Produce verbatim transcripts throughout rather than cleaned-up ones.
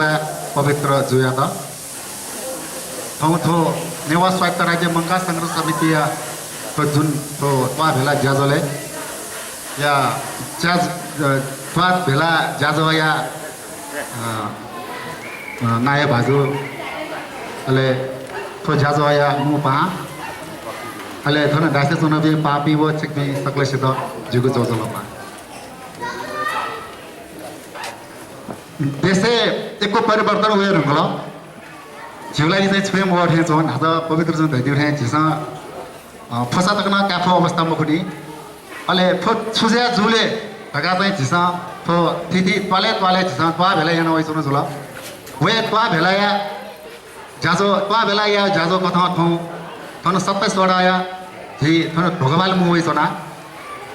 पवित्र जुयात। थौं थ्व नेवाः स्वायत्त राज्य मंकाः संघर्ष समितिया थ्व जुन थ्व त्वाः भेला ज्याझ्वलय् या ज्याझ्-, अ, त्वाः भेला ज्याझ्वःया, अ, अ, नायः भाजु, अले थ्व ज्याझ्वःया मू पाहां, अले थन दाय्‌सय् च्वनापिं पाहांपिं व छिकपिं सकलेसित जिगु ज्वजलपा। देशय् यक्व परिवर्तन वये धुंकल। झीगु लागि चाहिँ छुं हे मवः थें च्वं। न्हाचः पवित्र जुं धयादीगु थें झीसं, अ, फसा तक नं काये फु अवस्था मखुनि। अले थ्व छु जुया जुल धकाः चाहिँ झीसं थ्व थीथी त्वालय् त्वालय् झीसं त्वाः भेला याना वयाच्वना जुल। व हे त्वाः भेलाया ज्याझ्वः, त्वाः भेलाया ज्याझ्वः कथं थौं थन सत्ताइस वडाया झी थन ध्वगबाल मू वयाच्वना।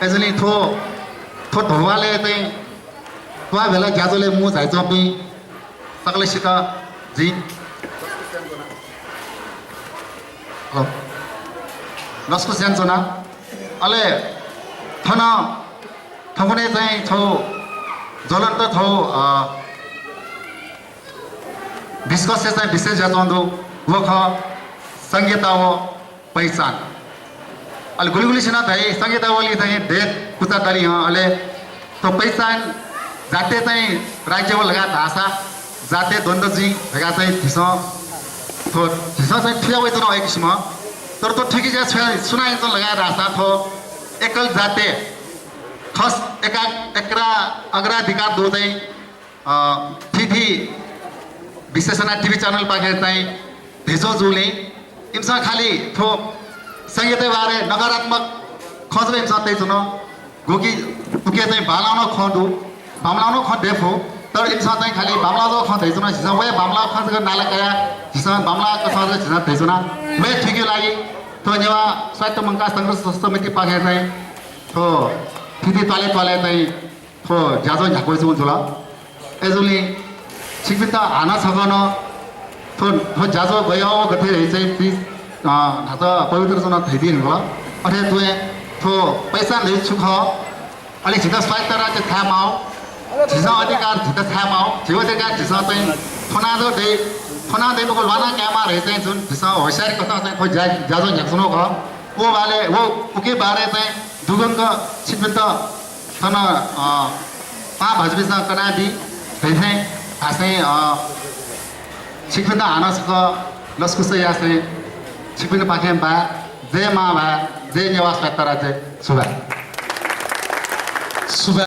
अय्‌जूगुलिं थ्व, थ्व ध्वगबालय् चाहिँ त्वाः भेला ज्याझ्वलय् मू झायाच्वंपिं सकलेसित जिं, हलो, लसकुस यानाच्वना। अले थन थौंकन्हय् चाहिँ थ्व ज्वलन्त थ्व, अ, discussion-य् चाहिँ विषय जुयाच्वंगु दु, व खः संघीयता व पहिचान। अले गुलिगुलिसिनं धाइ, संघीयता वलि चाहिँ देय् कुचा दनि हं, अले थ्व पहिचान जातीय चाहिँ राज्य व लगायत धाःसा जातीय द्वन्द्व जुइ धकाः चाहिँ झीसं, थ्व झीसं चाहिँ थुया वयाच्वना एक किसिमं। तर थ्व थुइके ज्या छुया सुनां यानाच्वन लगायत धाःसा थ्व एकल जातीय खस एका-, एकरा-, अग्राधिकार दु चाहिँ अ, थीथी विशेष यानाः TV channel पाखें चाहिँ धयाच्वंगु जुलिं इमिसं खालि थ्व संघीयता बारे नकारात्मक खँ जक इमिसं तयाच्वन। गुकी उकी चाहिँ बांलाःगु नं खँ दु, बांमलाःगु नं खँ दयेफु, तर इमिसं चाहिँ खालि बांमलाःगु जक खँ धयाच्वन। झीसं व हे बांमलाःगु खँ जक नाला कयाः झीसं बांमलाःगु खँ जक झीसं धयाच्वना। व हे थुइकेगु लागि थ्व नेवाः स्वायत्त मंकाः संघर्ष समिति पाखें चाहिँ थ्व थीथी त्वालय् त्वालय् चाहिँ थ्व ज्याझ्वः न्ह्याके वयाच्वंगु जुल। अय्‌जूगुलिं छिकपिन्त हानं छकः नं थ्व, थ्व ज्याझ्वः गय् व गथे धइगु चाहिँ please, अ, न्हाचः पवित्र जुं नं धयादी धुंकल। अथे तुं हे थ्व पहिचान धइगु छु खः, अले झीत स्वायत्त राज्य छाय् माः, झीसं अधिकार झीत छाय् माः, झीगु अधिकार झीसं चाहिँ थ्वनाः जक दइ, थ्वनाः दइ मखु, ल्वानाः कायेमाः धइगु चाहिँ जुन झीसं होसियारी कथं चाहिँ थ्व ज्या-, ज्याझ्वः न्ह्याकाच्वनागु खः। व बारे, व उकी बारे चाहिँ दुगंक छिकपिन्त थन, अ, पाहां भाजुपिन्सं कनादी धइथें धासें, अ, छिकपिन्त हानं छकः लसकुस यासें छिकपिन्पाखें बाय्। जय मांभाय्, जय नेवाः स्वायत्त राज्य। सुभाय्। सुभाय्।